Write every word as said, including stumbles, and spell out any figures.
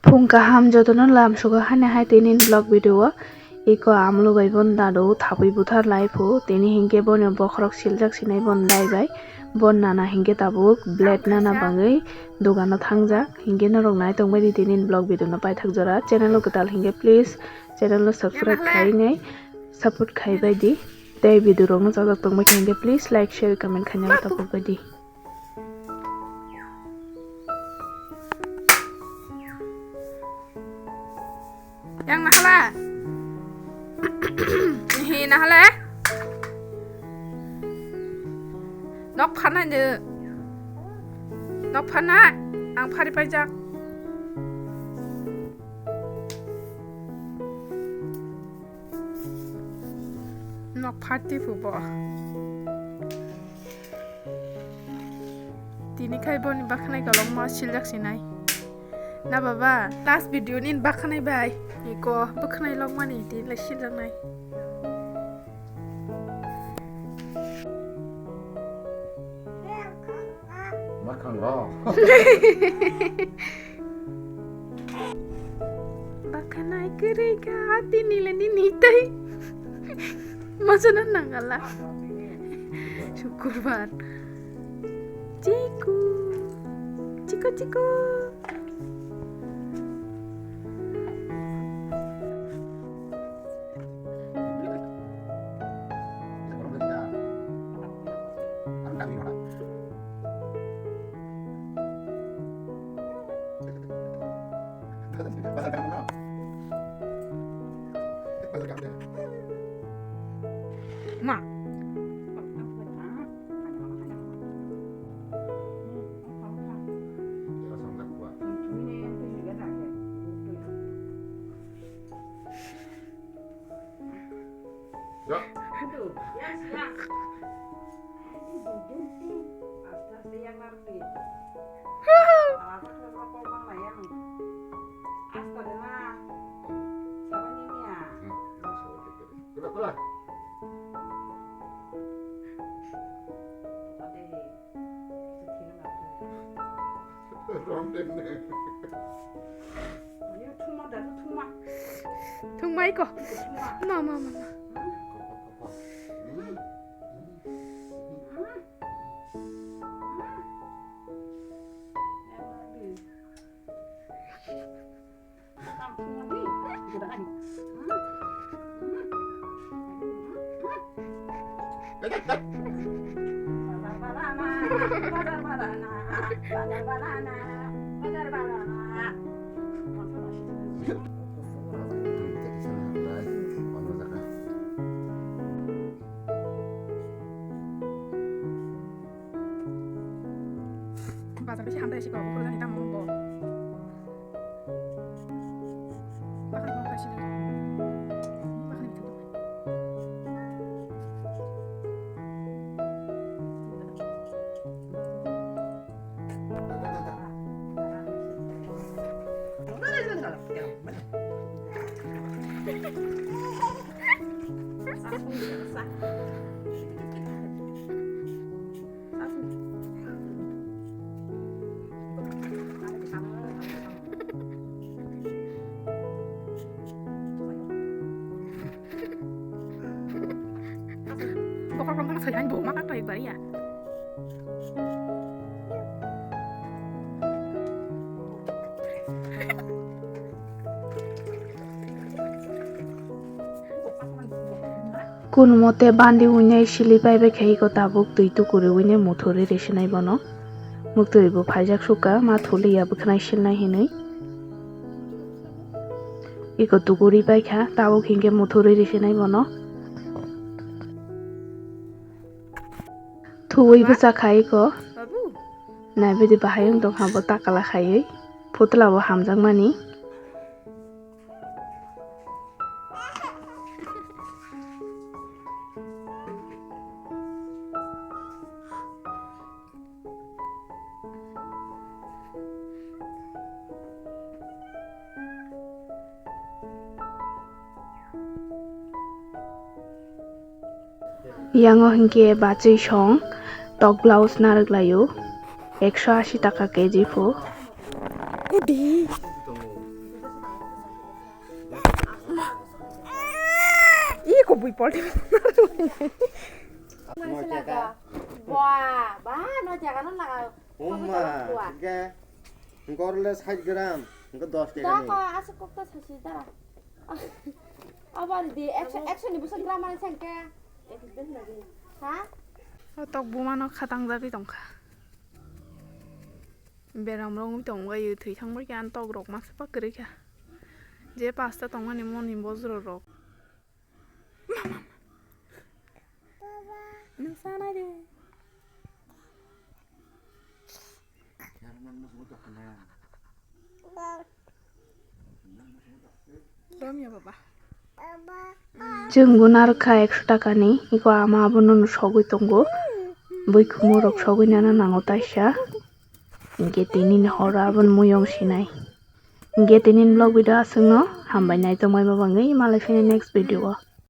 Phung kaham jotono lam sugo hani hai tini vlog video o. Iko amlo bai bon dado thabwi buthar lai phu. Tini hinkhe boni bokhorok siljak sinai bon dai bai. Bon nana hinkhe tabuk blade nana bangwi dogano thangjak. Hinkhe norok nai tongbai di tini vlog video no paithak jora. Channel o kwtal hinkhe please channel no subscribe khai nai support khai bai di. Tei video rok no chajak tongbai hinkhe please like share comment khaina tabuk bai di. Yang nahala? Hi nahala? Nok phanai de. Nok phana ang phari paijak. Nok phati phubo. Tini khai boni bakhanai kolokma siljak sinai. Na baba, last video ni bakhanai bai. Iko bakhanai lokmani tini lai siljaknai. Bakhanai kwrwi kha, tini le nini tei. Masa na nangala. Sukurbar. Chiku. Chiku, chiku. Ma. Thungmai ko. Ma, ma, ma, ma. Bazar bisi hambai si kok, ukur jani tamo bo. Bakhan kok kaisi ni. Bakhan ni bitu. Bokhorok rok no saihan bo ma kak bai bai ya. Kunumote bandi wngwi sili paibai khe iko tabuk twi tukuri wngwi muthurwi risinai bono. Muktwi bo phaijak sukha ma thuliya bwkhanai silnai hinwi. Iko tukuri paikha tabuk hinkhe muthurwi risinai bono. Thuwi bwchakha iko. Naibaidi bahai wng tongkha bo takala khaiwi. Phutla bo hamjakmani. Yango hinkhe bachwi song tok blouse narwk laio, ekso ashi taka K G pho. Udi. Bui polti. Wah, ba, no jaga no laga. Umma, hingke gorle sait gram, hingke dos taka ni. Dako, asuk kokta sasi dara. Abar di, ekso, ekso ni bwswk gram ani sangke. Ha? O tok buma no khatang jagwi tongkha. Beram rok wngwi tongo, thwi thangbai khe ani tok rok masa pa kwrwi kha. Je pasta tongmani moni bojro rok. Nwng sanai de. Romya baba. Chwng guna rwkha ekso taka ni, eko ama abono no sogwi tongo, bui kumu rok sogwi nana nango taisa, hinkhe tini ni horo aboni mui wng sinai, hinkhe tini ni vlog video aswk no, hambai nai tongmani bagwi, malai phini next video o.